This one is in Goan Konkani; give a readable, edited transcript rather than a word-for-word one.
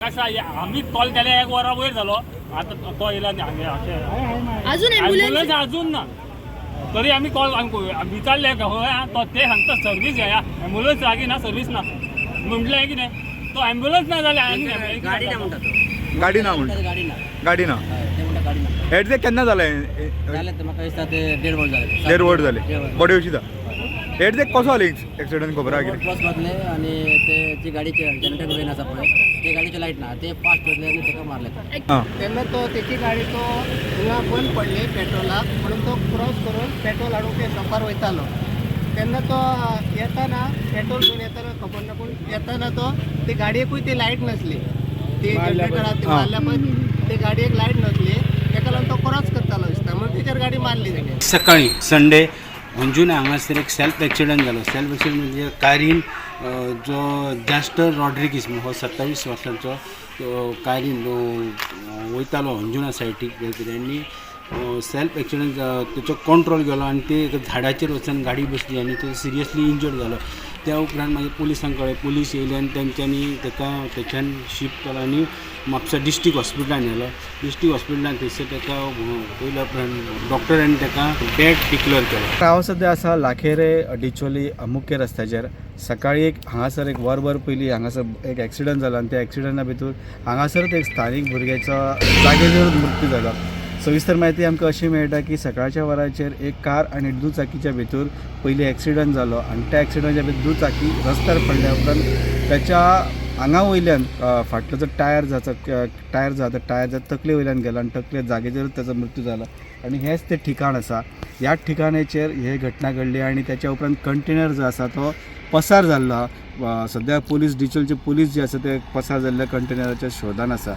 कशें आमी कॉल केले एक वरा वयर जालो आतां तो येयला आनी हांगे अशें. अजून ॲम्ब्युलन्स ॲम्ब्युलन्स अजून ना, तरी आमी कॉल विचारले खंय आहा तो, ते सांगता सर्वीस घेया, ॲम्ब्युलन्स लागीं ना, सर्वीस ना म्हटलें कितें तो ॲम्ब्युलन्स ना जाल्यार आनी गाडी ना म्हणटा तो. गाडी ना म्हणटा. गाडी ना. गाडी ना. हय, ते म्हणटा गाडी ना. एक्झॅक्ट केन्ना जालें? जालें ते म्हाका दिसता ते देड वर जालें. देड वर जालें. देड वर. बॉडी अशी एक्झॅक्ट कसो जालो एक्सिडंट खबर आहा कितें? क्रॉस घातले आणि ते जी गाडीचे जनरेटर वेन आसा पळय ते गाडीचे लायट ना, ते फास्ट वतले आनी ताका मारले. हां. तेन्ना तो तेची गाडी तो हिंगा बंद पडली पेट्रोलाक म्हणून तो क्रॉस करून पेट्रोल हाडूंक ते शॉपार वयतालो. तेन्ना तो येताना पेट्रोल घेवन येताना खबर ना, पूण येताना तो ते गाडयेकूय ती लायट नासली, ती जनरेटराक ती मारल्या पळय ते गाडयेक लायट नासली, तेका लागून तो क्रॉस करतालो दिसता म्हणून तेचेर गाडी मारली तेणें. सकाळी संडे अंजुना हांगासर एक सेल्फ एक्सिडंट जालो. सेल्फ एक्सिडंट म्हणजे कारीन जो जास्टर रॉड्रिगीस म्हणून हो 27 वर्सांचो तो कारीन वयतालो अंजुना सायटीक कितें आनी सेल्फ एक्सिडंट तेचो कंट्रोल गेलो आनी ते एका झाडाचेर वचून गाडी बसली आनी तो सिरियसली इंजर्ड जालो. त्या उपरांत मागीर पुलिसांक कळ्ळें, पुलीस येयले आनी तेंच्यांनी ताका थंयच्यान शिफ्ट केलो आनी म्हापसा डिस्ट्रिक्ट हॉस्पिटलान व्हेलो. डिस्ट्रिक्ट हॉस्पिटलान थंयसर ताका पयल्या उपरांत डॉक्टरांनी ताका डेड डिक्लेअर केलो. हांव सद्या आसा लाखेरे डिचोली मुख्य रस्त्याचेर. सकाळी एक हांगासर एक वरभर पयलीं हांगासर एक एक्सिडंट जालो आनी त्या एक्सिडंटा भितर हांगासरच एक स्थानीक भुरग्याचो जागेचेरूच मृत्यू जालो. सविस्तर म्हायती आमकां अशी मेळटा की सकाळच्या वरांचेर एक कार आनी दुचाकीच्या भितर पयलीं एक्सिडंट जालो आनी त्या एक्सिडंटाच्या भितर दुचाकी रस्त्यार पडल्या उपरांत त्याच्या आंगा वयल्यान फाटलो जो टायर जाचो टायर जो आसा टायर तकले वयल्यान गेलो आनी तकले जागेचेरूच ताचो मृत्यू जालो. आनी हेंच तें ठिकाण आसा, ह्या ठिकाणाचेर ही घटना घडली आनी त्याच्या उपरांत कंटेनर जो आसा तो पसार जाल्लो आहा. सद्या पुलीस डिचोलचे पुलीस जे आसा ते पसार जाल्ल्या कंटेनराच्या शोधान आसा.